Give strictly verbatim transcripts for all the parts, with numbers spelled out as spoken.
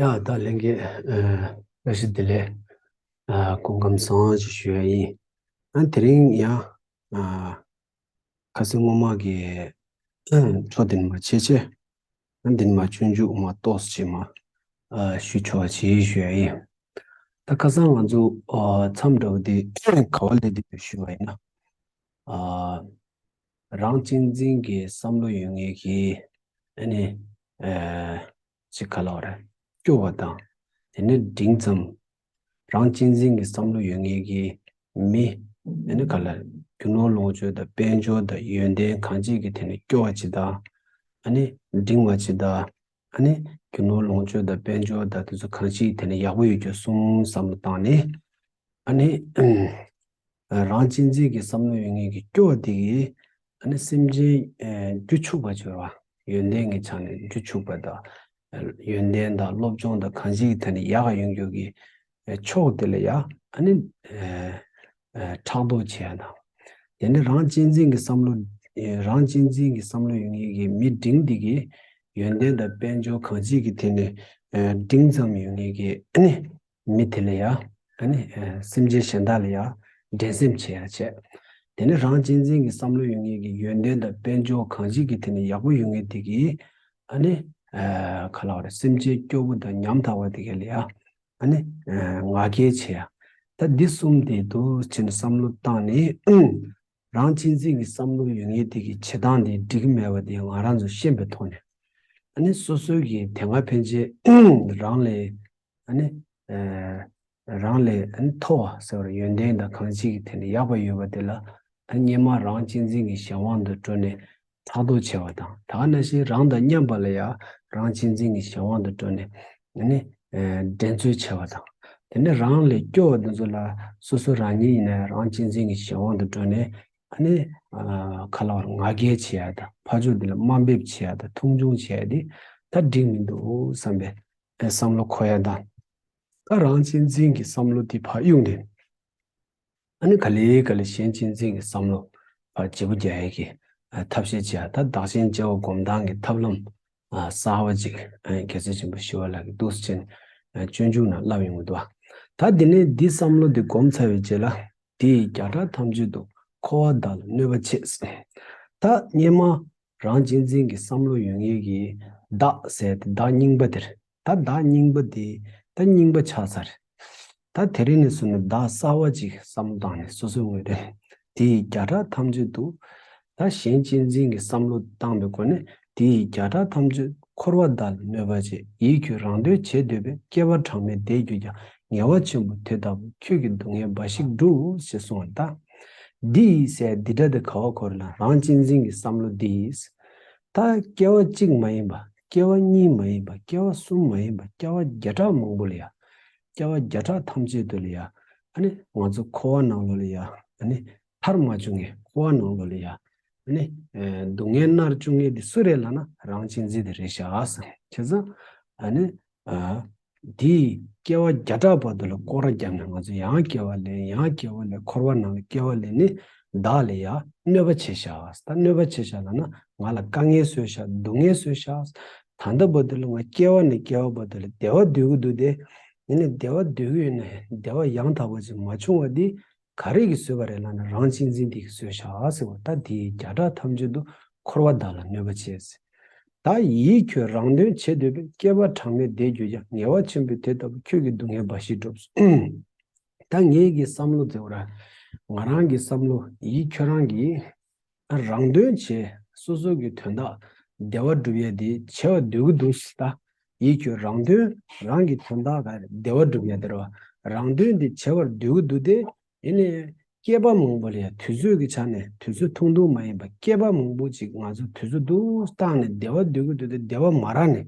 ཡ་ད་ལྷན་རྒྱས། ཨ་བཀྲ་ཤིས་བདེ་ལེགས། ཨ་སྐུ་ཁམས་བཟང་ཞེས་ཞུ་ཡ་ཡིན། ཨ་དེ་རིང་ཡང་ཨ་ཁ་སང་སྔོན་མ་གི་འཕྲོ་འདི་ནས་མར་བྱས་བྱས། ཨ་འདི་ནས་མར་སྤྱོད་འཇུག་མར་ཏོག་ཙམ་ཅིག་མར་ཨ་ཞུ་ཆོག་ཅེས་ཞུ་ཡ་ཡིན། ད་ཁ་སང་ང་ཚོ་ཨ་མཚམས་འདྲ་བོ་འདི་ག་བ་ལས་འདི་ཞུས་པ་ཡིན་ན། ཨ་རང་གཅེས་འཛིན་གྱི་བསམ་བློ་ཡོད་མཁན་གྱི་ཨ་ནི་ཨ་ཅིག་ག་ལབ་རེད། སྐྱོ་བ་དང་། དེ་ནས་འབྲིང་ཙམ། རང་གཅེས་འཛིན་གྱི་བསམ་བློ་ཡོད་མཁན་གྱི་མི། ཨ་ནི་ག་ལ་རྒྱུ་ནོར་ལོངས་སྤྱོད་དང་དཔལ་འབྱོར་དང་ཡོན་ཏན་གང་ཅིའི་གི་ཐད་ནས་སྐྱོ་བ་ཅིག་དང་། ཨ་ནི་འབྲིང་བ་ཅིག་དང་། ཨ་ནི་རྒྱུ་ནོར་ལོངས་སྤྱོད་དང་དཔལ་འབྱོར་དང་དེ་ཚོ་གང་ཅིའི་ཐད་ནས་ཡག་པོ་ཡོད་རྒྱུ་གསུམ་བསམ་བློ་བཏང་ནས། ཨ་ནི་རང་གཅེས་འཛིན་གྱི་བསམ་བློ་ཡོད་མཁན་གྱི་སྐྱོ་བ་དེ་གིས་ཨ་ནི་སེམས་ཅན་རྒྱུ་ཕྱུག་པ་བྱེད་པ། ཡོན་ཏན་གྱི་ཆ་ནས་རྒྱུ་ཕྱུག་པ་དང་། ཡོན་ཏན་དང་སློབ་སྦྱོང་དང་གང་ཅིའི་ཐད་ནས་ཡག་ག་ཡོང་རྒྱུ་གི་ཕྱོགས་དེ་ལ་ཡ་ཨ་ནི་ཕྲག་དོག་བྱེད་ཡ་དང་། དེ་ནས་རང་གཅེས་འཛིན་གྱི་བསམ་བློ། རང་གཅེས་འཛིན་གྱི་བསམ་བློ་ཡོད་མཁན་གྱི་མི་འབྲིང་དེ་གིས་ཡོན་ཏན་དང་དཔལ་འབྱོར་གང་ཅིའི་གི་ཐད་ནས་འབྲིང་ཙམ་ཡོད་མཁན་གྱི་ཨ་ནི་མི་དེ་ལ་ཡ། ཨ་ནི་སེམས་ཅན་གཞན་དག་ལ་ཡ་འགྲན་སེམས་བྱེད་ཡ་བྱས། དེ་ནས་རང་གཅེས་འཛིན་གྱི་བསམ་བློ་ཡོད་མཁན་གྱི་ཡོན་ཏན་དང་དཔལ་འབྱོར་གང་ཅིའི་གི་ཐད་ནས་ཡག་པོ་ཡོད་མཁན་དེ་གིས་ཨ་ནི་ག་ལབ་རེད། སེམས་ཅན་སྐྱོ་བོ་དང་ཉམ་ཐག་པ་དེ་ག་ལ་ཡ་ཨ་ནི་ང་རྒྱལ་བྱེད་ཡ། ད་འདི་གསུམ་དེ་འདུག་ཅེས་ནས་བསམ་བློ་བཏང་ནས། རང་གཅེས་འཛིན་གྱི་བསམ་བློ་ཡོད་མཁན་དེ་གི་བྱེད་སྟངས་དེ་འགྲིག་གི་མེད་པ་དེ་ང་རང་ཚོ་ཤེས་པའི་ཐོག་ནས། ཨ་ནི་སོ་སོའི་གི་དེ་སྔ་ཕན་ཆད་རང་ལས་ཨ་ནི་རང་ལས་ཨ་ནི་མཐོ་བ་ཟེར་བ་ཡོན་ཏན་དང་གང་ཅིའི་གི་ཐད་ནས་ཡག་པ་ཡོད་པ་དེ་ལ་ཨ་སྔོན་མ་རང་གཅེས་འཛིན་གྱི་གཞན་དབང་དུ་གྲོལ་ནས་ཕྲག་དོག་བྱེད་པ་དང་། ད་ག་ནང་བཞིན་རང་དང་མཉམ་པ་ལ་ཡང་རང་གཅེས་འཛིན་གྱི་གཞན་དབང་དུ་གྲོལ་ནས་ཨ་ནི་འགྲན་རྩོད་བྱེད་པ་དང་། དེ་ནས་རང་ལས་སྐྱོ་བ་དེ་ཚོ་ལ་སོ་སོ་རང་ཉིད་ཡིན་ན་རང་གཅེས་འཛིན་གྱི་གཞན་དབང་དུ་གྲོལ་ནས་ཨ་ནི་ག་ལབ་རེད། ང་རྒྱལ་བྱེད་ཡ་དང་ཕར་ཕྱོགས་དེ་ལ་དམའ་འབེབས་བྱེད་ཡ་དང་མཐོང་ཆུང་བྱེད་ཡ་དེ་ད་འགྲིག་མི་འདུག་བསམ་པའི་བསམ་བློ་འཁོར་ཡ་དང་། ད་རང་གཅེས་འཛིན་གྱི་བསམ་བློ་དེ་ཕར་གཡུགས་ནས། ཨ་ནི་ག་ལེ་ག་ལེ་གཞན་གཅེས་འཛིན་གྱི་བསམ་བློ་ཕར་བརྗེ་པོ་རྒྱག་ཡས་ཀྱི་ཨ་ཐབས་ཤེས་བྱས། ད་བདག་གཞན་བརྗེ་བ་སྒོམ་སྟངས་ཀྱི་ཐབས་ལམ་ཨ་གསར་བ་ཅིག་ཨ་རྒྱལ་སྲས་ཆེན་པོ་ཞི་བ་ལྷ་གིས་འདུག་སེ་བྱས་ནས་ཨ་སྤྱོད་འཇུག་ནང་བསླབས་ཡོང་གི་འདུག་བ། ད་དེ་ནས་འདི་བསམ་བློ་འདི་སྒོམ་ཚར་བའི་རྗེས་ལ། དེ་ཡིས་བརྒྱ་ཕྲག་ཐམས་ཅད་དུ། འཁོར་བ་བདག་ལ་གནོད་པ་བྱེད། ད་སྔོན་མ་རང་གཅེས་འཛིན་གྱི་བསམ་བློ་ཡོད་མཁན་གྱི་བདག་ཟེར་ཏེ་བདག་རྙིང་པ་དེར། ད་བདག་རྙིང་པ་དེ་ད་རྙིང་པ་ཆགས་ཚར། ད་དེ་རིང་ནས་བཟུང་ནས་བདག་གསར་བ་ཅིག་བསམ་བློ་བཏང་ནས་སོ་སོའི་ངོས་རེད། དེ་ཡི་བརྒྱ་ཕྲག་ཐམས་ཅད་དུ། ད་གཞན་གཅེས་འཛིན་གྱི་བསམ་བློ་བཏང་བའི་སྒོ་ནས་དེ་ཡི་བརྒྱ་ཕྲག་ཐམས་ཅད་འཁོར་བ་བདག་ལ་གནོད་པ་བྱེད། ཡིད་ཁྱོད་རང་དོན་བྱེད་འདོད་པས། བསྐལ་པ་གྲངས་མེད་བསྡད་གྱུར་ཀྱང་། ངལ་བ་ཆེན་པོ་དེ་ལྟ་བུ། ཁྱོད་ཀྱིས་སྡུག་བསྔལ་འབའ་ཞིག་བསྒྲུབས། ཞེས་གསུངས་པ་ལྟར། འདི་ཡིས་ཟེར་འདི་འདྲ་དེ་ག་བ་འཁོར་ལ་རང་གཅེས་འཛིན་གྱི་བསམ་བློ་འདི་ཡིས། ད་སྐྱེ་བ་གཅིག་མ་ཡིན་པ། སྐྱེ་བ་གཉིས་མ་ཡིན་པ། སྐྱེ་བ་གསུམ་མ་ཡིན་པ། སྐྱེ་བ་བརྒྱ་ཕྲག་མང་པོ་ལ་ཡ། སྐྱེ་བ་བརྒྱ་ཕྲག་ཐམས་ཅད་དུ་ལ་ཡ། ཨ་ནི་ང་ཚོ་འཁོར་བ་ནང་ལོགས་ལ་ཡ། ཨ་ནི་མཐར་མ་བཅུག་མཁན། འཁོར་བ་ནང་ལོགས་ལ་ཡ། ཨ་ནི་ཨ་སྡུག་བསྔལ་མནར་བཅུག་མཁན་དེ་སུ་རེད་ལབ་ན་རང་གཅེས་འཛིན་དེ་རེད་ཤག་ཟེར། བྱས་ཙང་ཨ་ནི་ཨ་དེའི་སྐྱེ་བ་བརྒྱ་ཕྲག་བར་དུ་ལ་སྐོར་ར་བརྒྱབ་ནས་ང་ཚོ་ཡང་སྐྱེ་བ་ལེན། ཡང་སྐྱེ་བ་ལེན། འཁོར་བ་ནང་ལ་སྐྱེ་བ་ལེན་ནས་བདག་ལ་ཡ་གནོད་པ་བྱས་ཤག་ཟེར། ད་གནོད་པ་བྱས་ཤག་ལབ་ན་ང་ལ་དཀའ་ངལ་བཟོས་ཤག། སྡུག་བསྔལ་བཟོས་ཤག། ད་ལྟ་བར་དུ་ལ་ང་སྐྱེ་བ་ནས་སྐྱེ་བ་བར་དུ་ལ་བདེ་བ་འདོད་ཀྱི་འདུག་སྟེ། ཡིན་ནའི་བདེ་བ་འདོད་ཀྱི་ཡོད་ན་བདེ་བ་ཡང་དག་པ་ཅིག་མ་བྱུང་བ་འདི། ག་རེ་གིས་བཟོས་པ་རེད་ལབ་ན་རང་གཅེས་འཛིན་དེ་གིས་བཟོས་ཤག་ཟེར་བ། ད་དེ་ཡི་བརྒྱ་ཕྲག་ཐམས་ཅད་དུ་འཁོར་བ་བདག་ལ་གནོད་པ་བྱེད་ཟེར། ད་ཡིད་ཁྱོད་རང་དོན་བྱེད་འདོད་པས། བསྐལ་པ་གྲངས་མེད་བསྡད་གྱུར་ཀྱང་། ངལ་བ་ཆེན་པོས་དེ་ལྟ་བུ། ཁྱོད་ཀྱིས་སྡུག་བསྔལ་འབའ་ཞིག་བསྒྲུབས། ད་ངེད་ཀྱི་བསམ་བློ་ཟེར་བ་ར། ང་རང་གི་བསམ་བློ་ཡིད་ཁྱོད་རང་གིས་རང་དོན་བྱེད། སོ་སོ་གི་དོན་དག་བདེ་བ་སྒྲུབ་ཡ་དེ་བྱེད་པར་འདོད་ཀྱི་འདུག་ཟེར། ད་ཡིད་ཁྱོད་རང་དོན་རང་གི་དོན་དག་ག་བདེ་བ་སྒྲུབ་ཡ་དེ་ར་བ། རང་དོན་དེ་བྱེད་པར་འདོད་ཀྱི་འདུག་སྟེ། ཡིན་ནའི་བསྐལ་པ་མང་པོ་ལ་ཡང་དུས་ཚོད་ཀྱི་ཆ་ནས་དུས་ཚོད་ཐུང་ཐུང་མ་ཡིན་པ་བསྐལ་པ་མང་པོ་ཅིག་ང་ཚོ་དུས་ཚོད་འདུག་བཏང་ནས་བདེ་བ་འདོད་ཀྱི་འདུག་སྟེ་བདེ་བ་མ་རག་ནས་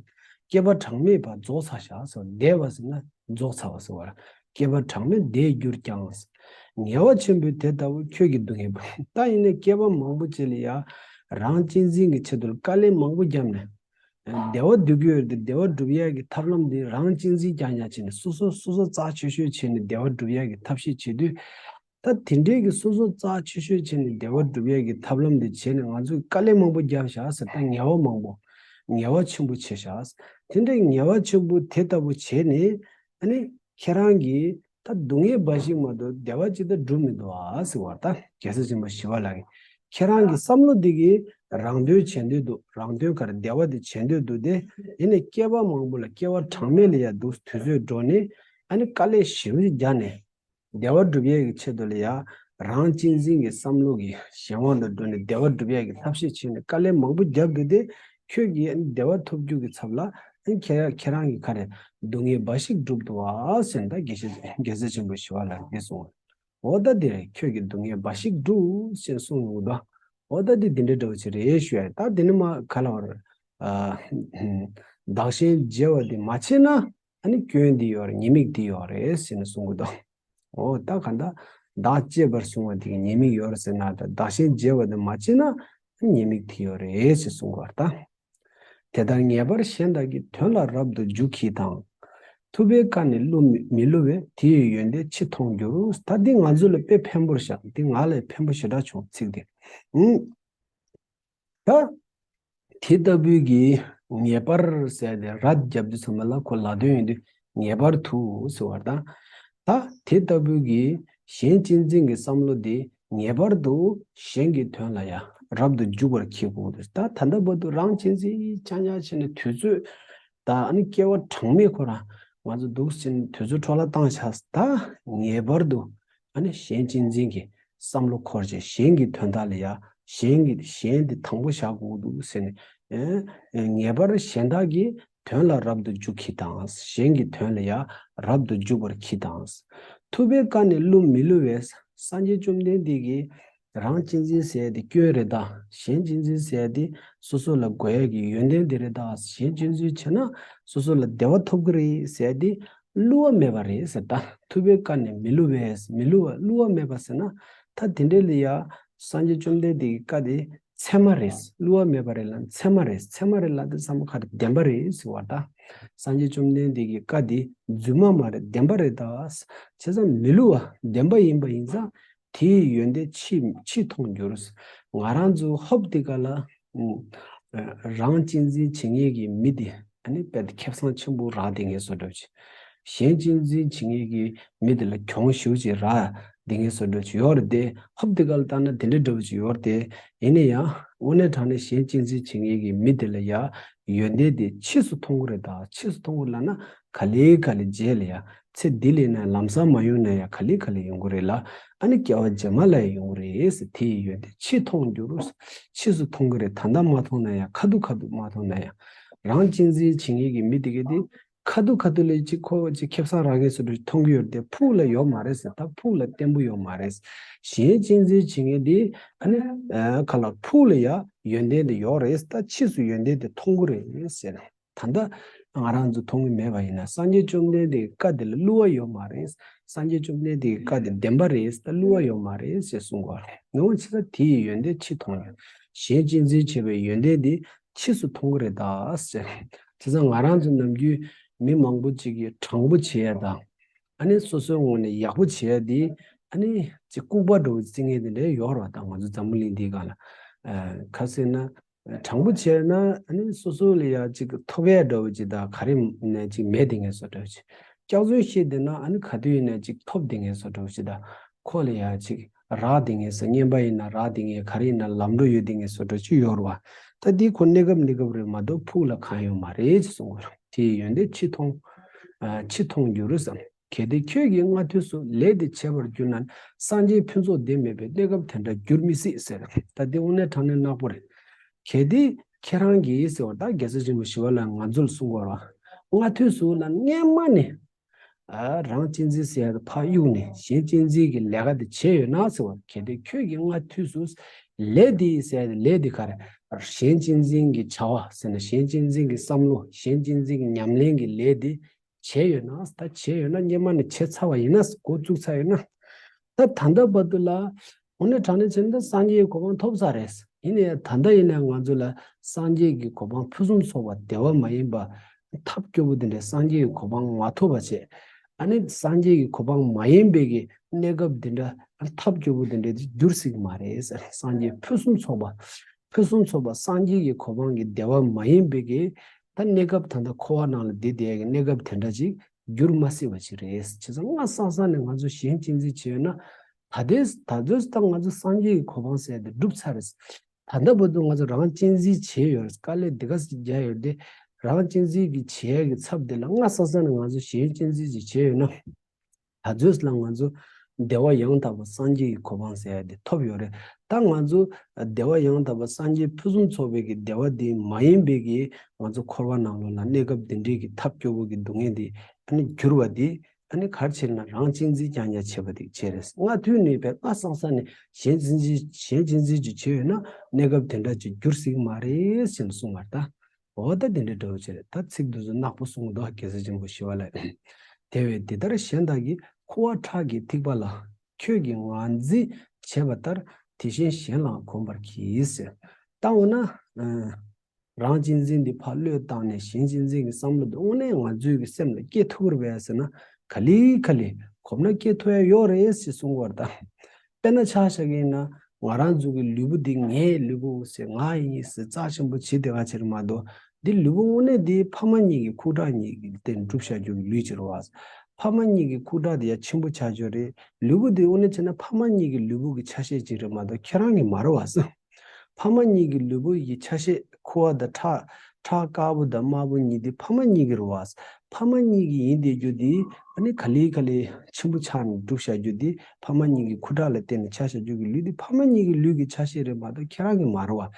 བསྐལ་པ་གྲངས་མེད་པ་རྫོགས་ཚར་ཤག་ཟེར། བསྡད་པ་ཟེར་ན་རྫོགས་ཚར་བ་ཟེར་བ་ར། བསྐལ་པ་གྲངས་མེད་བསྡད་གྱུར་ཀྱང་། ངལ་བ་ཆེན་པོས་དེ་ལྟ་བུ། ཁྱོད་ཀྱིས་སྡུག་བསྔལ་འབའ། ད་ཡིན་ནའི་བསྐལ་པ་མང་པོ་ཅིག་ལ་ཡང་རང་གཅེས་འཛིན་གྱི་ཆེད་དུ་དཀའ་ལས་མང་པོ་བརྒྱབ་ནས། བདེ་བ་སྒྲུབ་ཀྱི་ཡོད་དེ་བདེ་བ་སྒྲུབ་ཡག་གི་ཐབས་ལམ་འདི་རང་གཅེས་འཛིན་རྐྱང་རྐྱང་བྱས་ནས་སོ་སོ་སོ་སོ་རྩ་ཆེ་ཤོས་བྱས་ནས་བདེ་བ་སྒྲུབ་ཡག་གི་ཐབས་ཤེས་བྱེད་དུས། ད་དེ་འདྲའི་གི་སོ་སོ་རྩ་ཆེ་ཤོས་བྱས་ནས་བདེ་བ་སྒྲུབ་ཡག་གི་ཐབས་ལམ་འདི་བྱས་ནས་ང་ཚོས་དཀའ་ལས་མང་པོ་བརྒྱབ་བཞག་ཟེར། ད་ངལ་བ་མང་པོ། ངལ་བ་ཆེན་པོ་བྱས་ཤག་དེ་འདྲའི་ངལ་བ་ཆེན་པོ་དེ་ལྟ་བུ་བྱས་ནས་ཨ་ནི་ཁྱེད་རང་གིས་ད་སྡུག་བསྔལ་འབའ་ཞིག་མ་གཏོགས་བདེ་བ་ཅིག་ད་སྒྲུབ་མི་འདུག་ཨ་ཟེར་བ། ད་རྒྱལ་སྲས་ཆེན་པོ་ཞི་བ་ལྷ་གིས་ཁྱེད་རང་གི་བསམ་བློ་འདི་གིས་རང་དོན་བྱེད་འདོད་འདུག་རང་དོན་ག་རེ་བདེ་བ་དེ་བྱེད་འདོད་འདུག་དེ་ཡིན་ནས་སྐྱེ་བ་མང་པོ་ལ་སྐྱེ་བ་གྲངས་མེད་ལ་ཡ་འདུག་དུས་ཚོད་འགྲོ་ནས་ཨ་ནི་དཀའ་ལས་ཞེ་པོ་ཅིག་རྒྱག་ནས། བདེ་བ་སྒྲུབ་ཡས་ཀྱི་ཆེད་དུ་ལ་ཡ། རང་གཅེས་འཛིན་གྱི་བསམ་བློ་གི་གཞན་དབང་དུ་འགྲོ་ནས་བདེ་བ་སྒྲུབ་ཡས་ཀྱི་ཐབས་ཤེས་བྱས་ནས་དཀའ་ལས་མང་པོ་བརྒྱབ་འདུག་སྟེ། ཁྱོད་ཀྱིས་བདེ་བ་ཐོབ་རྒྱུ་གི་ཚབ་ལ་ཁྱེད་ཁྱེད་རང་གིས་ག་རེ་སྡུག་བསྔལ་འབའ་ཞིག་བསྒྲུབས་འདུག་ཨ་ཟེར་ནས་ད་རྒྱལ་སྲས་རྒྱལ་སྲས་ཆེན་པོ་ཞི་བ་ལྷ་གིས་གསུངས། འོ་ད་འདི་རེད། ཁྱོད་ཀྱིས་སྡུག་བསྔལ་འབའ་ཞིག་བསྒྲུབས་ཟེར་གསུངས་ཡོང་གི་འདུག་འོ་ད་འདི་འདི་འདྲ་འདྲ་བོ་ཅིག་རེད་ཞུ་ཡ། ད་འདི་ནི་མ་ག་ལ་བར། བདག་གཞན་བརྗེ་བ་འདི་མ་བྱས་ན་ཨ་ནི་སྐྱོན་འདི་ཡོད་རེད། ཉེས་དམིགས་འདི་ཡོད་རེད་ཟེར་ནས་གསུང་གི་འདུག་འོ་ད་ག་འདྲ་བདག་གཅེས་པར་བཟུང་བ་དེ་གི་ཉེས་དམིགས་ཡོད་རེད་ཟེར་ན། ད་བདག་གཞན་བརྗེ་བ་དེ་མ་བྱས་ན་ཉེས་དམིགས་དེ་ཡོད་རེད་ཟེར་གསུང་གི་བར་ད། དེ་ལྟར་ངེས་པར་གཞན་དག་གི་དོན་ལ་རབ་ཏུ་འཇུག་གྱིས་དང་། ཐུབ་པས་བཀའ་ནི་བསླུ་མི་མི་བསླུ་བས། དེ་ཡི་ཡོན་ཏན་ཕྱིས་མཐོང་འགྱུར། ད་འདི་ང་ཚོ་ལ་དཔེ་ཕན་པོར་བཞག་འདི་ང་ལ་ཕན་པོ་ཞེ་དྲག་བྱུང་ཚིག་དེ། ཨུམ། ད། དེ་ལྟ་བུའི་གི་ངེས་པར་ཟེར་ཏེ་ར་རྒྱབ་དུས་ཙམ་པ་ལ་ཁོ་ལ་དོན་ཡོད་དུས་ངེས་པར་དུ་ཟེར་བ་དང་། ད་དེ་ལྟ་བུའི་གི་གཞན་གཅེས་འཛིན་གྱི་བསམ་བློ་དེ་ངེས་པར་དུ་གཞན་གྱི་དོན་ལ་ཡང་རབ་ཏུ་འཇུག་པར་གྱིས་དགོས་འདུག་ད་ད་ལྟ་བར་དུ་རང་གཅེས་འཛིན་རྐྱང་རྐྱང་བྱས་ནས་དུས་ཚོད་ད་ཨ་ནི་སྐྱེ་བ་གྲངས་མེད་ཁོ་རང་ང་ཚོ་འདུག་ཟེར་ནས་དུས་ཚོད་འཕྲོ་བརླག་བཏང་བཞག་ད་ངེས་པར་དུ། ཨ་ནི་གཞན་གཅེས་འཛིན་གྱི་བསམ་བློ་འཁོར་བྱས་གཞན་གྱི་དོན་དག་ལ་ཡ་གཞན་གྱི་གཞན་དེ་དང་པོ་བཞག་དགོས་འདུག་ཟེར་ནས། ཨེ་ངེས་པར་གཞན་དག་གི་དོན་ལ་རབ་ཏུ་འཇུག་གྱིས་དང་། གཞན་གྱི་དོན་ལ་ཡ་རབ་ཏུ་འཇུག་པར་གྱིས་དང་། ཐུབ་པས་བཀའ་ནི་བསླུ་མི་བསླུ་བས། སངས་རྒྱས་བཅོམ་ལྡན་འདས་ཀྱིས་རང་གཅེས་འཛིན་ཟེར་ཡ་དེ་སྐྱོན་རེད་ད། གཞན་གཅེས་འཛིན་ཟེར་ཡ་དེ་སོ་སོ་ལ་དགོས་ཡ་གི་ཡོན་ཏན་དེ་རེད་ད། གཞན་གཅེས་འཛིན་བྱས་ན་སོ་སོ་ལ་བདེ་བ་ཐོབ་ཀྱི་རེད་ཟེར་ཡ་དེ། བསླུ་བ་མེད་པ་རེད་ཟེར་ད། ཐུབ་པའི་བཀའ་ནི་མི་བསླུ་བས། མི་བསླུ་བ་བསླུ་བ་མེད་པ་ཟེར་ན། ད་དེ་འདྲའི་ལ་ཡ་སངས་རྒྱས་བཅོམ་ལྡན་འདས་ཀྱི་བཀའ་དེ་ཚད་མ་རེད། བསླུ་བ་མེད་པ་རེད་ལ་ཚད་མ་རེད། ཚད་མ་རེད་ལ་དེ་ཚང་མ་ག་རེ་བདེན་པ་རེད་ཟེར་བ་ད། སངས་རྒྱས་བཅོམ་ལྡན་འདས་ཀྱི་བཀའ་དེ་རྫུན་མ་མ་རེད་བདེན་པ་རེད་ད། བྱས་ཙང་མི་བསླུ་བ་བདེན་པ་ཡིན་པ་ཡིན་ཙང་དེའི་ཡོན་ཏན་ཕྱིས་ཕྱིས་མཐོང་འགྱུར། ང་རང་ཚོ་ཧོབ་དེ་ག་ལ། རང་གཅེས་འཛིན་བྱེད་མཁན་གྱི་མི་དེ་ཨ་ནི་དཔེ་ཁེ་བཟང་ཆེན་པོ་རག་བསྡད་མཁན་བཟོ་འདྲ་ཅིག་གཞན་གཅེས་འཛིན་བྱེད་མཁན་གྱི་མི་དེ་ལ་གྱོང་ཞེ་པོ་ཅིག་རག་བསྡད་མཁན་བཟོ་འདྲ་ཅིག་ཡོད་རེད་དེ། ཧོབ་དེ་ག་ལ་བལྟས་ན་དེ་འདྲ་འདྲ་པོ་ཅིག་ཡོད་རེད་དེ། ཡིན་ན་ཡང་དངོས་གནས་དྲང་གནས་གཞན་གཅེས་འཛིན་བྱེད་མཁན་གྱི་མི་དེ་ལ་ཡ་ཡོན་ཏན་དེ་ཕྱིས་སུ་མཐོང་གི་རེད་ད། ཕྱིས་སུ་མཐོང་གི་ལབ་ན་ག་ལེ་ག་ལེ་རྗེས་ལ་ཡ་ཚེ་འདི་ལས་ན་ལམ་སང་མ་ཡོང་ན་ཡང་ག་ལེ་ག་ལེ་ཡོང་གི་རེད་ལ། ཨ་ནི་སྐྱེ་བ་རྗེས་མ་ལ་ཡང་ཡོང་གི་རེད་ཟེར། དེ་ཡི་ཡོན་ཏན་ཕྱིས་མཐོང་འགྱུར། ཕྱིས་སུ་མཐོང་གི་རེད། ད་ལྟ་མ་མཐོང་ན་ཡང་ཁ་ཐུག་ཁ་ཐུག་མ་མཐོང་ན་ཡང་། རང་གཅེས་འཛིན་བྱེད་མཁན་གྱི་མི་དེ་གས་དེ་ཁ་ཐུག་ཁ་ཐུག་ལ་ཅིག་ཁོ་ཅིག་ཁེ་བཟང་རག་གི་བཟོ་འདྲ་མཐོང་གི་ཡོད་རེད་དེ། ཕུགས་ལ་ཡོད་མ་རེད་ཟེར། ད་ཕུགས་ལ་བརྟན་པོ་ཡོད་མ་རེད། གཞན་གཅེས་འཛིན་བྱེད་མཁན་དེ་ཨ་ནི་ཁ་ལ་ཕུགས་ལ་ཡ་ཡོན་ཏན་དེ་ཡོད་རེད། ད་ཕྱིས་སུ་ཡོན་ཏན་དེ་མཐོང་གི་རེད་ཟེར། ད་ལྟ་ང་རང་ཚོ་མཐོང་གི་མེད་པ་ཡིན་ན་སངས་རྒྱས་བཅོམ་ལྡན་འདས་ཀྱི་བཀའ་དེ་ལ་བསླུ་བ་ཡོད་མ་རེད། སངས་རྒྱས་བཅོམ་ལྡན་འདས་ཀྱི་བཀའ་དེ་བདེན་པ་རེད། ད་བསླུ་བ་ཡོད་མ་རེད་ཞེས་གསུང་གོ། ངོ་བོ་ཕྱི་ས་དེ་ཡི་ཡོན་ཏན་ཕྱིས་མཐོང་ཡོད། གཞན་གཅེས་འཛིན་བྱེད་པའི་ཡོན་ཏན་དེ་ཕྱིས་སུ་མཐོང་གི་རེད་ད་ཟེར། བྱས་ཙང་ང་རང་ཚོ་ནམ་རྒྱུན་མི་མང་པོ་ཅིག་གིས་དྲང་པོ་བྱེད་ཡ་དང་། ཨ་ནི་སོ་སོའི་ངོས་ནས་ཡག་པོ་བྱེད་ཡ་དེ་ཨ་ནི་ཅིག་ལྐུགས་པ་འདྲ་བོ་བརྩི་མཁན་དེ་འདྲ་ཡོད་རེད་བ། ད་ང་ཚོ་འཛམ་བུ་གླིང་འདིའི་སྒང་ལ་ཁ་ཟེར་ན། དྲང་པོ་བྱས་ན་ཨ་ནི་སོ་སོ་ལ་ཡ་ཅིག་ཐོབ་ཡ་འདྲ་བོ་ཅིག་དང་ག་རེ་ནས་ཅིག་མེད་དེ་ངས་བཟོ་འདྲ་བོ་ཅིག་སྐྱག་རྫུན་བཤད་བསྡད་ན་ཨ་ནི་ག་དུས་ཡིན་ན་ཅིག་ཐོབ་དེ་ངས་བཟོ་འདྲ་བོ་ཅིག་དང་ཁོ་ལ་ཡ་ཅིག་རག་དེ་ངས་བཟོ་བརྙན་པ་ཡིན་ན་རག་དེ་ངས་ག་རེ་ཡིན་ན་ལམ་འགྲོ་ཡོད་དེ་ངས་བཟོ་འདྲ་ཅིག་ཡོད་རེད་བ། ད་འདི་ཁོ་གནས་སྐབས་གནས་སྐབས་རེད་མ་གཏོགས་ཕུགས་ལ་གང་ཡོད་མ་རེད་ཅེས་གསུངས་པ་རེད། དེའི་ཡོན་ཏན་ཕྱིས་མཐོང་། ཕྱིས་མཐོང་འགྱུར་བསམ། གལ་ཏེ་ཁྱོད་ཀྱིས་སྔ་དུས་སུ་ལས་འདི་བྱས་པར་གྱུར་ན་སངས་རྒྱས་ཕུན་ཚོགས་འདི་མེད་པས་གནས་སྐབས་དེ་འདྲ་འགྱུར་མི་སྲིད་ཟེར། ད་འདི་དངོས་གནས་དྲང་གནས་ནག་པོ་རེད། གལ་ཏེ་ཁྱེད་རང་གིས་ཟེར་བ་ད་རྒྱལ་སྲས་ཆེན་པོ་ཞི་བ་ལྷས་ང་ཚོ་ལ་གསུང་བར་བ། སྔ་དུས་སུ་ལ་སྔན་མ་ནས་རང་གཅེས་འཛིན་ཟེར་ཡ་དེ་ཕར་གཡུགས་ནས་གཞན་གཅེས་འཛིན་གྱི་ལས་ཀ་དེ་བྱས་ཡོད་ན་ཟེར་བ། གལ་ཏེ་ཁྱོད་ཀྱིས་སྔ་དུས་སུ་ལས་འདི་ཟེར་ཡ་དེ་ལས་འདི་ག་རེ་གཞན་གཅེས་འཛིན་གྱི་བྱ་བ་ཟེར་ན་གཞན་གཅེས་འཛིན་གྱི་བསམ་བློ་གཞན་གཅེས་འཛིན་གྱི་ཉམས་ལེན་གྱི་ལས་འདི་བྱས་ཡོད་ན། ད་བྱས་ཡོད་ན་སྔན་མ་ནས་བྱས་ཚར་བ་ཡིན་ན་འགོ་བཙུགས་ཚར་ཡོད་ན། ད་ད་ལྟ་བར་དུ་ལ་དངོས་གནས་དྲང་གནས་བྱས་ན་ད་སངས་རྒྱས་ཀྱི་གོ་འཕང་ཐོབ་ཚར་རེད། ཡིན་ནའི་ད་ལྟ་ཡིན་ན་ང་ཚོ་ལ་སངས་རྒྱས་ཀྱི་གོ་འཕང་ཕུན་སུམ་ཚོགས་པ་དེ་བ་མ་ཡིན་པ་ཐབས་སྐྱོ་པོ་དེ་འདྲའི་སངས་རྒྱས་ཀྱི་གོ་འཕང་མ་ཐོབ་པ་བྱས། ཨ་ནི་སངས་རྒྱས་ཀྱི་གོ་འཕང་མ་ཡིན་པའི་གི་གནས་སྐབས་དེ་འདྲ་ཐབས་སྐྱོ་པོ་དེ་འདྲ་འགྱུར་སྲིད་ཀྱི་མ་རེད་ཟེར། སངས་རྒྱས་ཕུན་སུམ་ཚོགས་པ། ཕུན་སུམ་ཚོགས་པ་སངས་རྒྱས་ཀྱི་གོ་འཕང་གི་བདེ་བ་མ་ཡིན་པའི་གི་ད་གནས་སྐབས་ད་ལྟ་འཁོར་བ་ནང་ལ་བསྡད་བསྡད་ཀྱི་གནས་སྐབས་དེ་འདྲ་ཅིག་འགྱུར་མ་སྲིད་པ་ཅིག་རེད། བྱས་ཙང་སྔ་ས་ས་ནས་ང་ཚོ་གཞན་གཅེས་འཛིན་བྱས་ཡོད་ན། ད་ལྟའི་ད་ལྟའི་ད་ང་ཚོ་སངས་རྒྱས་ཀྱི་གོ་འཕང་ཟེར་དེ་འགྲུབ་ཚར་རེད། ད་ལྟ་བར་དུ་ང་ཚོ་རང་གཅེས་འཛིན་བྱས་ཡོད་རེད། དཀའ་ལས་འདི་ག་ཙམ་རྒྱག་ཡོད་དེ། རང་གཅེས་འཛིན་གྱི་བྱེད་ཡག་གི་ཚབ་དེ་ལ་སྔ་ས་ས་ནས་ང་ཚོ་གཞན་གཅེས་འཛིན་ཅིག་བྱས་ཡོད་ན། ད་ཚོད་ལ་ང་ཚོ་བདེ་བ་ཡང་དག་པ་སངས་རྒྱས་ཀྱི་གོ་འཕང་ཟེར་ཡ་དེ་ཐོབ་ཡོད་རེད། ད་ང་ཚོ་བདེ་བ་ཡང་དག་པ་སངས་རྒྱས་ཕུན་སུམ་ཚོགས་པའི་གི་བདེ་བ་དེ་མ་ཡིན་པའི་གི་ང་ཚོ་འཁོར་བ་ནང་ལོགས་ལ་གནས་སྐབས་འདི་འདྲའི་གི་ཐབས་སྐྱོ་བོ་གི་སྡུག་བསྔལ་དེ་ཨ་ནི་གྱུར་བ་དེ་ཨ་ནི་ག་རེ་བྱས་ན་རང་གཅེས་འཛིན་རྐྱང་རྐྱང་བྱས་པ་དེ་བྱས་རེད། སྔ་དུས་ནས་བས་སྔ་ས་ས་ནས་གཞན་གཅེས་འཛིན་གཞན་གཅེས་འཛིན་ཅིག་བྱས་ཡོད་ན་གནས་སྐབས་དེ་འདྲ་ཅིག་འགྱུར་སྲིད་ཀྱི་མ་རེད་ཟེར་ནས་གསུངས་པ་རེད་ད། འོ་ད་དེ་འདྲའི་འདྲ་བོ་བྱས་རེད། ད་ཚིག་འདི་ཚོ་ནག་པོ་གསུངས་འདུག་རྒྱལ་སྲས་ཆེན་པོ་ཞི་བ་ལྷས། དེ་བས་འདི་ལྟར་གཞན་དག་གིས་ཁུ་བ་ཁྲག་གི་ཐིགས་པ་ལ། ཁྱོད་ཀྱིས་ངར་འཛིན་བྱས་པ་ལྟར་དེ་བཞིན་གཞན་ལའང་གོམས་པར་གྱིས་ཟེར། ད་འོ་ན། ཨ། རང་གཅེས་འཛིན་འདི་ཕར་བློས་བཏང་ནས་གཞན་གཅེས་འཛིན་གྱི་བསམ་བློ་འདི་དངོས་གནས་ང་ཚོའི་གི་སེམས་ལ་སྐྱེ་ཐུབ་ཀྱི་རེད་པས་ཟེར་ན། ག་ལེ་ག་ལེ་གོམས་ན་སྐྱེ་ཐུབ་ཡ་ཡོད་རེད་ཟེར་གསུང་གི་ཡོད་རེད་ད། དཔེར་ན་ཆ་བཞག་གི་ཡིན་ན་ང་རང་ཚོ་གི་ལུས་པོ་འདི་ངའི་ལུས་པོ་ཟེར་ང་ཡིན་ཟེར་རྩ་ཆེན་པོ་བྱེད་བསྡད་ག་བྱེད་རེད་མ་གཏོགས། འདི་ལུས་པོ་དངོས་གནས་འདི་ཕ་མ་གཉིས་ཀྱི་ཁུ་ཁྲག་གཉིས་ཀྱི་སྟེང་གྲུབ་བཞག་རྒྱུ་གི་ལུས་ཅིག་རེད་བ། ཕ་མ་གཉིས་ཀྱི་ཁུ་ཁྲག་འདི་ཡ་ཆེན་པོ་ཆགས་རྒྱུ་རེད། ལུས་པོ་འདི་དངོས་གནས་བྱས་ན་ཕ་མ་གཉིས་ཀྱི་ལུས་པོ་གི་ཆ་ཤས་ཅིག་རེད་མ་གཏོགས་ཁྱེད་རང་གི་མ་རེད་བ། ཕ་མ་གཉིས་ཀྱི་ལུས་པོ་ཡི་ཆ་ཤས་ཁུ་བ་དང་ཁྲག་ཁྲག་དཀར་པོ་དང་དམར་པོ་གཉིས་དེ་ཕ་མ་གཉིས་ཀྱི་རེད་བ། ཕ་མ་གཉིས་ཀྱི་ཡིན་བསྡད་རྒྱུ་དེ་ཨ་ནི་ག་ལེ་ག་ལེ་ཆེན་པོ་ཆགས་ནས་གྲུབ་བཞག་རྒྱུ་དེ་ཕ་མ་གཉིས་ཀྱི་ཁུ་ཁྲག་ལ་བརྟེན་ནས་ཆགས་བཞག་རྒྱུ་གི་ལུས་དེ་ཕ་མ་གཉིས་ཀྱི་ལུས་ཀྱི་ཆ་ཤས་རེད་མ་གཏོགས་ཁྱེད་རང་གི་མ་རེད་བ།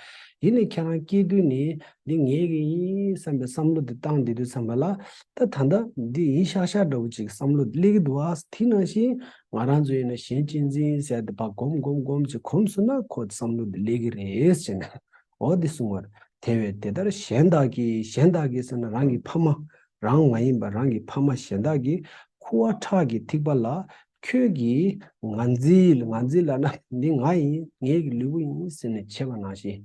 ཡིན་ནའི་ཁྱེད་རང་སྐྱེས་དུས་ནས་འདི་ངའི་གི་ཡིན་བསམ་པའི་བསམ་བློ་དེ་བཏང་བསྡད་དུས་ཙམ་པ་ལ་ད་ད་ལྟ་འདི་ཡིན་ཤག་ཤག་འདྲ་བོ་ཅིག་བསམ་བློ་དེ་སླེབས་ཀྱི་འདུག་བ། དེ་ནང་བཞིན་ང་རང་ཚོ་ཡིན་ན་གཞན་གཅེས་འཛིན་ཟེར་དེ་ཕར་གོམས་གོམས་གོམས་ཅིག་གོམས་སོང་ན་ཁོ་བསམ་བློ་དེ་སླེབས་ཀྱི་རེད་ཟེར་ནས་འོ་འདི་གསུང་བར། དེ་བས་དེ་ལྟར་གཞན་དག་གིས་གཞན་དག་གིས་ཟེར་ན་རང་གི་ཕ་མ་རང་མ་ཡིན་པ་རང་གི་ཕ་མ་གཞན་དག་གིས་ཁུ་བ་ཁྲག་གི་ཐིགས་པ་ལ་ཁྱོད་ཀྱིས་ངར་འཛིན་ངར་འཛིན་ལབ་ན་འདི་ང་ཡིན་ངའི་གི་ལུས་པོ་ཡིན་ཟེར་ནས་བྱས་པ་ནང་བཞིན།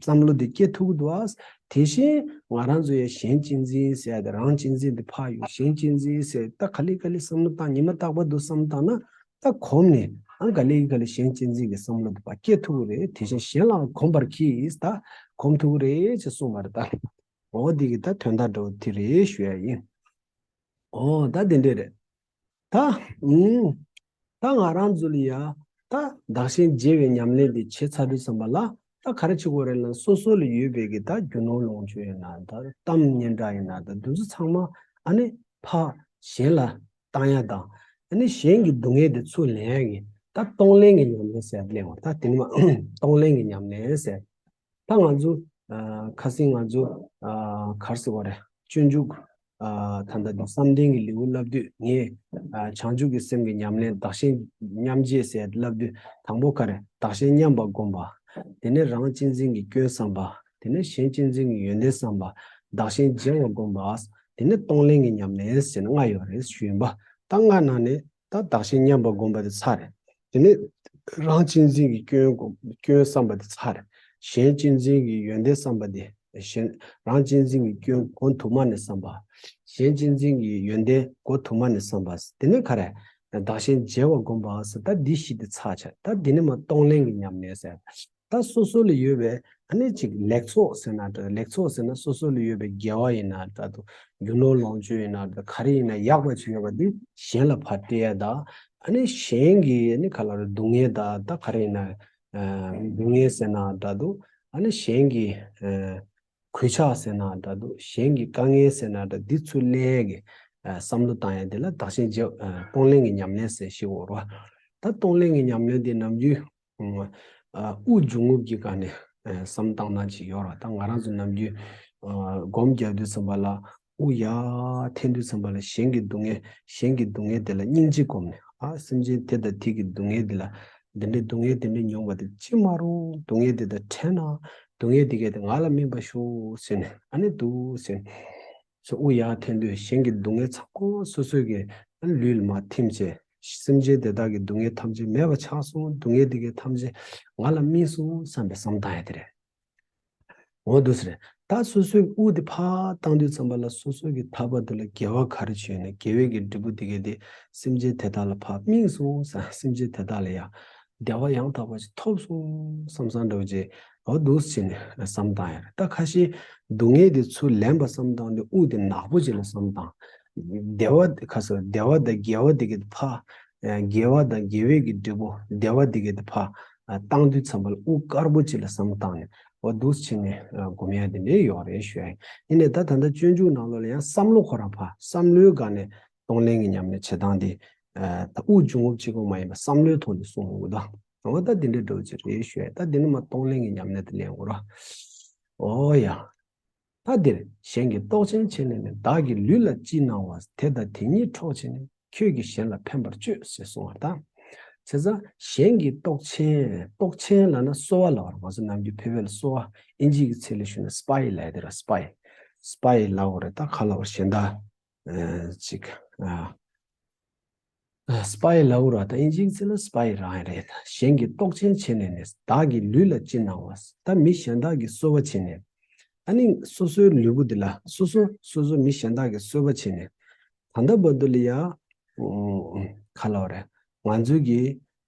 བསམ་བློ་དེ་སྐྱེ་ཐུབ་ཀྱི་འདུག་ཨ། དེ་བཞིན་ང་རང་ཚོ་ཡང་གཞན་གཅེས་འཛིན་ཟེར་ཡ་དེ་རང་གཅེས་འཛིན་དེ་ཕར་ཡོད་གཞན་གཅེས་འཛིན་ཟེར་ད་ག་ལེ་ག་ལེ་བསམ་བློ་བཏང་ཉི་མ་རྟག་པར་དུ་བསམ་བློ་བཏང་ན་ད་གོམས་ནས་ཨང་ག་ལེ་ག་ལེ་གཞན་གཅེས་འཛིན་གྱི་བསམ་བློ་དེ་ཕར་སྐྱེ་ཐུབ་ཀྱི་རེད། དེ་བཞིན་གཞན་ལའང་གོམས་པར་གྱིས་ད་གོམས་ཐུབ་ཀྱི་རེད་ཅེས་གསུངས་པ་རེད་ད། འོ་འདི་གི་ད་དོན་དག་འདྲ་བོ་དེ་རེད་ཞུ་ཡ་ཡིན། འོ་ད་དེ་འདྲས་རེད། ད། ཨུམ། ད་ང་རང་ཚོ་ལ་ཡ། ད་བདག་གཞན་བརྗེ་བའི་ཉམས་ལེན་འདི་བྱེད་ཚར་དུས་ཙམ་པ་ལ། ད་ག་རེ་བྱེད་དགོས་རེད་ལབ་ན་སོ་སོ་ལ་ཡོད་པའི་གི་ད་རྒྱུ་ནོར་ལོངས་སྤྱོད་ཡིན་ན་ད་གཏམ་སྙན་གྲགས་ཡིན་ན་ད་འདི་ཚོ་ཚང་མ་ཨ་ནི་ཕར་གཞན་ལ་བཏང་ཡ་དང་། ཨ་ནི་གཞན་གྱི་སྡུག་བསྔལ་དེ་ཚུར་ལེན་ཡ་གི་ད་གཏོང་ལེན་གྱི་ཉམས་ལེན་ཟེར་ཡ་གླེང་བ་ད་དེ་ནི་མ་གཏོང་ལེན་གྱི་ཉམས་ལེན་ཟེར། ད་ང་ཚོ་ཨ་ཁ་སང་ང་ཚོ་ཨ་ག་རེ་ཟེར་བ་རེད། སྤྱོད་འཇུག་ཨ་ད་ལྟ་འདི་བསམ་གཏན་གྱི་ལེའུ་བསླབ་དུས་ངས་ཨ་བྱང་ཆུབ་ཀྱི་སེམས་ཀྱི་ཉམས་ལེན་བདག་གཞན་མཉམ་བརྗེ་ཟེར་བསླབ་དུས་དང་པོ་ག་རེ་བདག་གཞན་མཉམ་པར་བསྒོམ་པ། དེ་ནས་རང་གཅེས་འཛིན་གྱི་སྐྱོན་བསམ་པ། དེ་ནས་གཞན་གཅེས་འཛིན་གྱི་ཡོན་ཏན་བསམ་པ། བདག་གཞན་བརྗེ་བར་བསྒོམ་པ། དེ་ནས་གཏོང་ལེན་གྱི་ཉམས་ལེན་ཟེར་ནས་ལྔ་ཡོད་རེད་ཞུས་ཡིན་པ། ད་ལྔ་ནང་ནས། ད་བདག་གཞན་མཉམ་པར་བསྒོམ་པ་དེ་ཚར་རེད། དེ་ནས་རང་གཅེས་འཛིན་གྱི་སྐྱོན་སྐྱོན་བསམ་པ་དེ་ཚར་རེད། གཞན་གཅེས་འཛིན་གྱི་ཡོན་ཏན་བསམ་པ་དེ་གཞན་རང་གཅེས་འཛིན་གྱི་སྐྱོན་འགོ་དུ་མ་ནས་བསམ་པ། གཞན་གཅེས་འཛིན་གྱི་ཡོན་ཏན་འགོ་དུ་མ་ནས་བསམ་པ། དེ་ནས་ག་རེ། བདག་གཞན་བརྗེ་བར་བསྒོམ་པ་ཟེར་ད་འདི་བཞི་དེ་ཚར་ཆ་ད་འདི་ནས་མ་གཏོང་ལེན་གྱི་ཉམས་ལེན་ཟེར། ད་སོ་སོ་ལ་ཡོད་པའི་ཨ་ནི་ཅིག་ལེགས་ཚོགས་ཟེར་ན་འདྲ་ལེགས་ཚོགས་ཟེར་ན་སོ་སོ་ལ་ཡོད་པའི་དགེ་བ་ཡིན་ན་འདྲ་འདུག་རྒྱུ་ནོར་ལོངས་སྤྱོད་ཡིན་ན་འདྲ་ག་རེ་ཡིན་ན་ཡག་པ་ཅིག་ཡོད་པ་འདི་གཞན་ལ་ཕར་སྤྲད་ཡ་ད་ཨ་ནི་གཞན་གྱི་ཨ་ནི་ག་ལ་རེ་སྡུག་བསྔལ་ད་ད་ག་རེ་ཡིན་ན་སྡུག་བསྔལ་ཟེར་ན་འདྲ་འདུག་ཨ་ནི་གཞན་གྱི་གོད་ཆག་ཟེར་ན་འདྲ་འདུག་གཞན་གྱི་དཀའ་ངལ་ཟེར་ན་འདྲ་འདི་ཚུར་ལེན་གྱི་བསམ་བློ་བཏང་ཡ་འདི་ལ་བདག་གཞན་བརྗེ་གཏོང་ལེན་གྱི་ཉམས་ལེན་ཟེར་ཞིག་འོར་བ། ད་གཏོང་ལེན་གྱི་ཉམས་ལེན་འདི་ནམ་རྒྱུན། ཨ་དབུགས་འབྱུང་རྔུབ་ཀྱི་སྒང་ནས་ཨ་བསམ་བཏང་སྟངས་ཅིག་ཡོད་རེད། ད་ང་རང་ཚོ་ནམ་རྒྱུན་ཨ་སྒོམ་རྒྱག་དུས་ཙམ་པ་ལ་དབུགས་ཡར་འཐེན་དུས་ཙམ་པ་ལ་གཞན་གྱི་སྡུག་བསྔལ་གཞན་གྱི་སྡུག་བསྔལ་དེ་ལ་སྙིང་རྗེ་སྒོམ་ནས་ཨ་སེམས་ཅན་དེ་དང་དེ་གི་སྡུག་བསྔལ་དེ་ལ་འདི་འདྲའི་སྡུག་བསྔལ་དེ་འདྲ་མྱོང་བ་དེ་ཅི་མ་རུང་སྡུག་བསྔལ་དེ་དང་བྲལ་ན་སྡུག་བསྔལ་དེ་གས་དེ་ང་ལ་སྨིན་པར་ཤོག་ཟེར་ནས་ཨ་ནི་འདུག་ཟེར་ནས། སོ་དབུགས་ཡར་འཐེན་དུས་གཞན་གྱི་སྡུག་བསྔལ་ཚང་ཁོ་སོ་སོའི་གི་ལུས་ལ་མར་ཐིམ་བྱས། སེམས་ཅན་དེ་དག་གི་སྡུག་བསྔལ་ཐམས་ཅད་མེད་པ་ཆགས་སོང་། སྡུག་བསྔལ་དེ་གའི་ཐམས་ཅད་ང་ལ་སྨིན་སོང་བསམ་པའི་བསམ་བཏང་ཡ་དེ་རེད། འོ་འདུག་ཟེར། ད་སོ་སོའི་དབུགས་དེ་ཕར་བཏང་དུས་ཙམ་པ་ལ་སོ་སོའི་གི་ཐར་པ་དེ་ལ་དགེ་བ་ག་རེ་བྱས་ནས་དགེ་བའི་གི་འབྲས་བུ་དེ་གའི་དེ་སེམས་ཅན་དེ་དག་ལ་ཕར་སྨིན་སོང་བསམ། སེམས་ཅན་དེ་དག་ལ་ཡ་བདེ་བ་ཡང་དག་པ་ཞིག་ཐོབ་སོང་བསམ་བསམ་འདྲ་བོ་ཅིག་འོ་འདུག་སེ་བྱས་ནས་བསམ་བཏང་ཡ་རེད། ད་ཁ་ཤས་སྡུག་བསྔལ་དེ་ཚུར་ལེན་པ་བསམ་བཏང་དུས་དབུགས་དེ་ནག་པོ་ཅིག་ལ་བསམ་བཏང་། བདེ་བ་ཁ་སོ་བདེ་བ་དང་དགེ་བ་དེ་གི་ཕར། དགེ་བ་དང་དགེ་བའི་གི་འབྲས་བུ་བདེ་བ་དེ་གི་ཕར་བཏང་དུས་ཙམ་པ་ལ་དབུགས་དཀར་པོ་ཅིག་ལ་བསམ་བཏང་ནས་འོ་འདུག་སེ་བྱས་ནས་སྒོམ་ཡ་དེ་འདྲའི་ཡོད་རེད་ཞུ་ཡ་ཡིན། ཡིན་ནའི་ད་ད་ལྟ་སྤྱོད་འཇུག་ནང་ལོགས་ལ་ཡང་བསམ་བློ་ཁོ་རང་ཕར་བསམ་བློའི་སྒང་ནས་གཏོང་ལེན་གྱི་ཉམས་ལེན་བྱེད་སྟངས་དེ། ད་དབུགས་འབྱུང་རྔུབ་གཅིག་པོ་མ་ཡིན་པར་བསམ་བློའི་ཐོག་ནས་གསུངས་ཡོང་གི་འདུག་འོ་ད་འདི་འདྲའི་འདྲ་བོ་ཅིག་རེད་ཞུ་ཡ། ད་འདི་ནི་མ་གཏོང་ལེན་གྱི་ཉམས་ལེན་དེ་ལེན་དགོས་ར། འོ་ཡ། ད་འདིར་གཞན་གྱི་རྟོག་ཆེན་བྱས་ནས་ནི། བདག་གི་ལུས་ལ་ཅི་སྣང་བ། དེ་དག་དེ་ཉིད་འཕྲོག་བྱས་ནས། ཁྱོད་ཀྱིས་གཞན་ལ་ཕན་པར་སྤྱོད་ཟེར་གསུངས་པ་དང་། བྱས་ཙང་གཞན་གྱི་རྟོག་ཆེན། རྟོག་ཆེན་ལབ་ན་གསོ་བ་ལབ་པ་རེད། ང་ཚོ་ནམ་རྒྱུན་བོད་སྐད་ལ་གསོ་བ། ཨིན་ཇི་གི་ཚིག་ལ་ཞུས་ན་སི་པའི་ལབ་ཡ་དེ་རེད། སི་པའི། སི་པའི་ལབ་དགོས་རེད། ད་ག་ལབ་དགོས་རེད། གཞན་དག་ཨ་ཅིག་ཨ། ཨ། སི་པའི་ལབ་དགོས་རེད། ད་ཨིན་ཇིའི་ཚིག་ལ་སི་པའི་རང་རེད། གཞན་གྱི་རྟོག་ཆེན་བྱས་ནས་ནི། བདག་གི་ལུས་ལ་ཅི་སྣང་བ། ད་མི་གཞན་དག་གིས་གསོད་པ་བྱས་ནས། ཨ་ནི་སོ་སོའི་ལུས་པོ་འདི་ལ་སོ་སོ་སོ་སོ་མི་གཞན་དག་གིས་གསོད་པ་བྱས་ནས། ད་ལྟ་བར་དུ་ལ་ཡ། ཨུམ། ག་ལབ་དགོས་རེད། ང་ཚོའི་གི་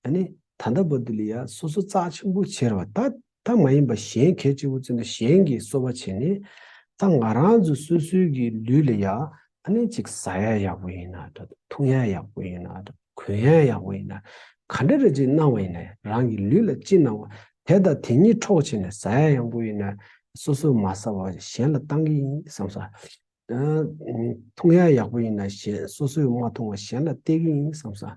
ཨ་ནི་ད་ལྟ་བར་དུ་ལ་ཡ་སོ་སོ་རྩ་ཆེན་པོ་བྱས་རེད་པ། ད་ད་མ་ཡིན་པ་གཞན་གལ་ཆེ་བོ་བརྩིས་ནས་གཞན་གྱིས་གསོད་པ་བྱས་ནས། ད་ང་རང་ཚོ་སོ་སོའི་གི་ལུས་ལ་ཡ། ཨ་ནི་ཅིག་ཟ་ཡ་ཡག་པོ་ཡིན་ན་འདྲ། འཐུང་ཡ་ཡག་པོ་ཡིན་ན་འདྲ། གོན་ཡ་ཡག་པོ་ཡིན་ན། ག་འདྲ་རེ་ཅིག་སྣང་བ་ཡིན་ན་ཡང་རང་གི་ལུས་ལ་ཅི་སྣང་བ། དེ་དག་དེ་ཉིད་འཕྲོག་བྱས་ནས། ཟ་ཡ་ཡག་པོ་ཡིན་ན་སོ་སོས་མ་ཟ་བ་གཞན་ལ་བཏང་གི་ཡིན་བསམ་ས། ཨ། འཐུང་ཡ་ཡག་པོ་ཡིན་ན་གཞན་སོ་སོས་མ་འཐུང་བ་གཞན་ལ་སྟེར་གི་ཡིན་བསམ་ས།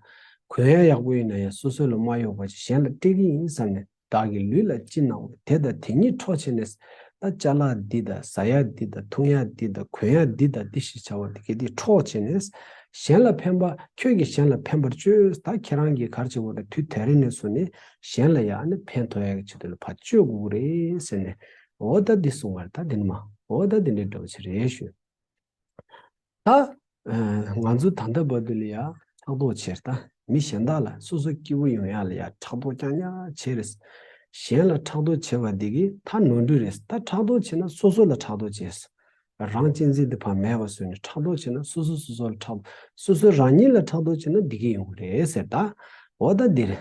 གོན་ཡ་ཡག་པོ་ཡིན་ན་ཡང་སོ་སོ་ལ་མ་གཡོགས་པ་ཅིག་གཞན་ལ་སྟེར་གི་ཡིན་བསམ་ནས། བདག་གི་ལུས་ལ་ཅི་སྣང་བ། དེ་དག་དེ་ཉིད་འཕྲོག་བྱས་ནས། ད་ཅ་ལག་འདི་དང་ཟ་ཡ་འདི་དང་འཐུང་ཡ་འདི་དང་གོན་ཡ་འདི་དང་འདི་ཞེས་བྱ་བ་དེ་གས་འདི་འཕྲོག་བྱས་ནས། གཞན་ལ་ཕན་པ། ཁྱོད་ཀྱིས་གཞན་ལ་ཕན་པར་སྤྱོད། ད་ཁྱེད་རང་གིས་ག་རེ་བྱེད་དགོས་རེད། དུས་དེ་རིང་ནས་བཟུང་ནས་གཞན་ལ་ཡང་ནི་ཕན་ཐོགས་ཡ་གི་ཆེད་དུ་ལ་ཕར་སྤྱོད་དགོས་རེད་ཟེར་ནས། འོ་ད་འདི་གསུངས་པ་རེད། ད་འདི་ནི་མ། འོ་ད་འདི་འདྲའི་འདྲ་བོ་ཅིག་རེད་ཞུ། ད། ཨ། ང་ཚོ་ད་ལྟ་བར་དུ་ལ་ཡ་ཕྲག་དོག་བྱས། ད་མི་གཞན་དག་ལ་སོ་སོ་སྐྱིད་པོ་ཡོང་ཡ་ལ་ཡ་ཕྲག་དོག་རྐྱང་རྐྱང་བྱས་རེད། གཞན་ལ་ཕྲག་དོག་བྱས་པ་འདི་གིས་ད་ནོར་འཁྲུལ་རེད། ད་ཕྲག་དོག་བྱས་ན་སོ་སོ་ལ་ཕྲག་དོག་བྱས། རང་གཅེས་འཛིན་དེ་ཕར་མེད་པ་བཟོས་ནས་ཕྲག་དོག་བྱས་ན་སོ་སོ་སོ་སོ་ལ་ཕྲག་དོག་སོ་སོ་རང་ཉིད་ལ་ཕྲག་དོག་བྱས་ན་འདི་གས་ཡོང་གི་རེད་ཟེར། ད་འོ་ད་འདིར་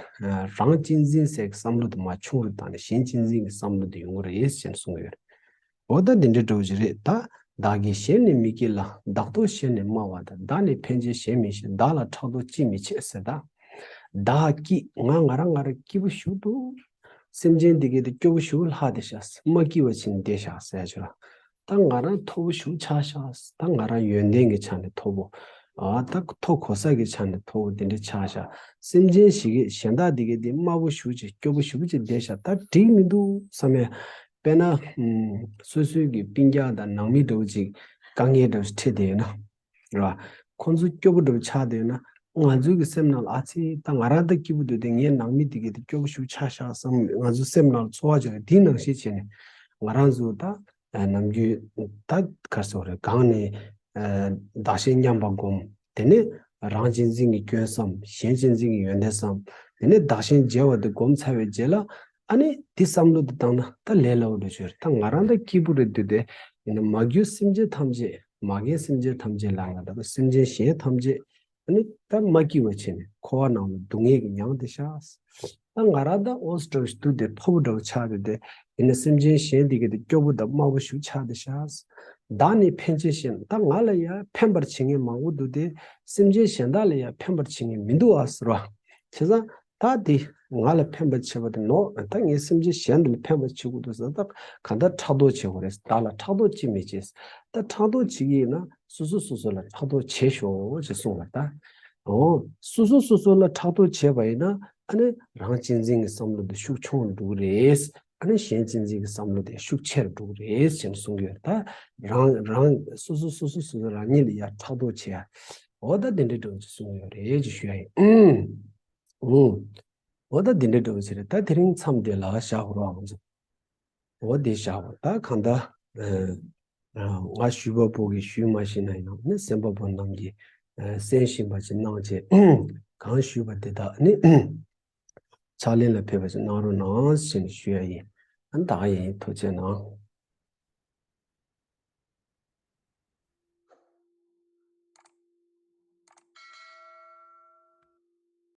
རང་གཅེས་འཛིན་ཟེར་གྱི་བསམ་བློ་དེ་མར་ཆུང་རུ་བཏང་ནས་གཞན་གཅེས་འཛིན་གྱི་བསམ་བློ་དེ་ཡོང་གི་རེད་ཟེར་ནས་གསུངས་ཡོད་རེད། འོ་ད་འདི་འདྲའི་འདྲ་བོ་ཞིག་རེད། ད་བདག་གིས་གཞན་ནི་མི་བསྐྱིད་ལ། བདག་ལྟོས་གཞན་ནི་སྨྲ་བ་དང་། བདག་ནི་ཕན་ཆེན་གཞན་མི་ཤེས། བདག་ལ་ཕྲག་དོག་ཅིས་མི་བྱེད་ཟེར། ད་བདག་སྐྱིད། ང་ང་རང་ང་རང་སྐྱིད་པོ་ཞེ་པོ་འདུག་སེམས་ཅན་འདི་གས་དེ་སྐྱོ་པོ་ཞེ་པོ་ལྷག་བསྡད་ཤག་མ་སྐྱིད་པ་བྱས་ནས་བསྡད་ཤག་ཟེར་ཡ་ཅིག་ར། ད་ང་རང་མཐོ་པོ་ཞེ་པོ་ཆགས་ཤག་ད་ང་རང་ཡོན་ཏན་གྱི་ཆ་ནས་མཐོ་པོ། ཨ། ད་མཐོ་གོ་ས་གི་ཆ་ནས་མཐོ་པོ་དེ་འདྲ་ཆགས་ཤག་སེམས་ཅན་ཞིག་གིས་གཞན་དག་འདི་གས་དེ་དམའ་པོ་ཞེ་པོ་ཅིག་སྐྱོ་པོ་ཞེ་པོ་ཅིག་བསྡད་ཤག་ད་འགྲིག་མི་འདུག་བསམ་ཡ། དཔེར་ན། ཨུམ། སོ་སོའི་གི་སྤུན་ཀྱག་དང་ནང་མི་འདྲ་བོ་ཅིག་དཀའ་ངལ་འདྲ་བོ་ཞིག་འཕྲད་བསྡད་ཡོད་ན། རེད་བ། ཁོང་ཚོ་སྐྱོ་པོ་འདྲ་བོ་ཆགས་བསྡད་ཡོད་ན། ང་ཚོའི་གི་སེམས་ནང་ལ་ཨ་ཙི་ད་ང་རང་ད་སྐྱིད་པོ་འདུག་དེ་ངའི་ནང་མི་དེ་གི་དེ་སྐྱོ་པོ་ཞེ་པོ་ཆགས་ཤག་བསམ་ང་ཚོའི་སེམས་ནང་ལ་ཚོར་བ་ཅིག་རེད། དེའི་ནང་བཞིན་བྱས་ནས་ང་རང་ཚོ་ད་ནམ་རྒྱུན་ད་ག་རེ་ཟེར་དགོས་རེད། གང་ནས་བདག་གཞན་མཉམ་པ་སྒོམ། དེ་ནས་རང་གཅེས་འཛིན་གྱི་སྐྱོན་བསམ། གཞན་གཅེས་འཛིན་གྱི་ཡོན་ཏན་བསམ། དེ་ནས་བདག་གཞན་བརྗེ་བ་དེ་སྒོམ་ཚར་བའི་རྗེས་ལ། ཨ་ནི་འདི་བསམ་བློ་འདི་བཏང་ན་ད་ལས་སླ་པོ་འགྲོ་ཆོག་རེད། ད་ང་རང་ད་སྐྱིད་པོ་རེད་འདུག་དེ་ཡིན་ན་མ་གྱུར་སེམས་ཅན་ཐམས་ཅད། མ་རྒན་སེམས་ཅན་ཐམས་ཅད་ལ་ང་ད་སེམས་ཅན་གཞན་ཐམས་ཅད་ཨ་ནི་ད་མ་སྐྱིད་པ་བྱས་ནས་འཁོར་བ་ནང་ལ་སྡུག་བསྔལ་གྱིས་མྱངས་བསྡད་ཤག་ད་ང་རང་ད་འོ་ཙི་འདྲ་བོ་ཞིག་འདུག་དེ་མཐོ་པོ་འདྲ་བོ་ཆགས་བསྡད་དེ་ཡིན་ན་སེམས་ཅན་གཞན་དེ་གས་དེ་སྐྱོ་པོ་དང་དམའ་པོ་ཞེ་པོ་ཆགས་བསྡད་ཤག་བདག་ནི་ཕན་ཆེན་གཞན། ད་ང་ལ་ཡང་ཕན་པར་བྱེད་མཁན་མང་པོ་འདུག་སྟེ། སེམས་ཅན་གཞན་དག་ལ་ཡང་ཕན་པར་བྱེད་མཁན་མི་འདུག་ཨ་ཟེར་བ། བྱས་ཙང་ད་དེ་ང་ལ་ཕན་པར་བྱེད་པ་དེ་ནོར། ད་ངས་སེམས་ཅན་གཞན་དག་ལ་ཕན་པར་བྱེད་དགོས་འདུག་ཟེར། ད་གང་ལྟར་ཕྲག་དོག་བྱེད་དགོས་རེད། བདག་ལ་ཕྲག་དོག་ཅིས་མི་བྱེད། ད་ཕྲག་དོག་བྱེད་ཀྱི་ཡིན་ན་སོ་སོ་སོ་སོ་ལ་ཕྲག་དོག་བྱེད་ཤོག་ཅེས་གསུངས་པ་ད། འོ། སོ་སོ་སོ་སོ་ལ་ཕྲག་དོག་བྱས་པ་ཡིན་ན་ཨ་ནི་རང་གཅེས་འཛིན་གྱི་བསམ་བློ་དེ་ཤུགས་ཆུང་རུ་འགྲོ་གི་རེད། ཨ་ནི་གཞན་གཅེས་འཛིན་གྱི་བསམ་བློ་དེ་ཤུགས་ཆེ་རུ་འགྲོ་གི་རེད་ཅེས་གསུང་གི་ཡོད། ད་རང་རང་སོ་སོ་སོ་སོ་སོ་སོ་རང་ཉིད་ལ་ཡ་ཕྲག་དོག་བྱེད་ཡ། འོ་ད་དེ་འདྲའི་འདྲ་བོ་ཅིག་གསུང་གི་ཡོད་རེད་ཅེས་ཞུ་ཡ་ཡིན། ཨུམ། འོ་ད་དེ་འདྲའི་འདྲ་བོ་ཅིག་རེད། ད་དེ་རིང་མཚམས་དེ་ལ་བཞག་དགོས་རེད་བ། ང་ཚོ། འོ་དེ་བཞག་པ་ད་གང་ལྟར། ཨ། ང་ཞུས་པ་པོ་གིས་ཞུས་མ་ཤེས་ན་ཡང་ནི་གསན་པ་པོ་རྣམས་ཀྱིས་ཨ་གསན་ཤེས་པ་ཅིག་གནང་བྱས། གང་ཞུས་པ་དེ་དག་ནི་ཕྱག་ལེན་ལ་ཕེབས་པ་ཅིག་གནང་རོགས་གནང་ཞེས་ནས་ཞུ་ཡ་ཡིན། ཨ་ནི་ད་ག་ཡིན། ཐུགས་རྗེ་གནང་།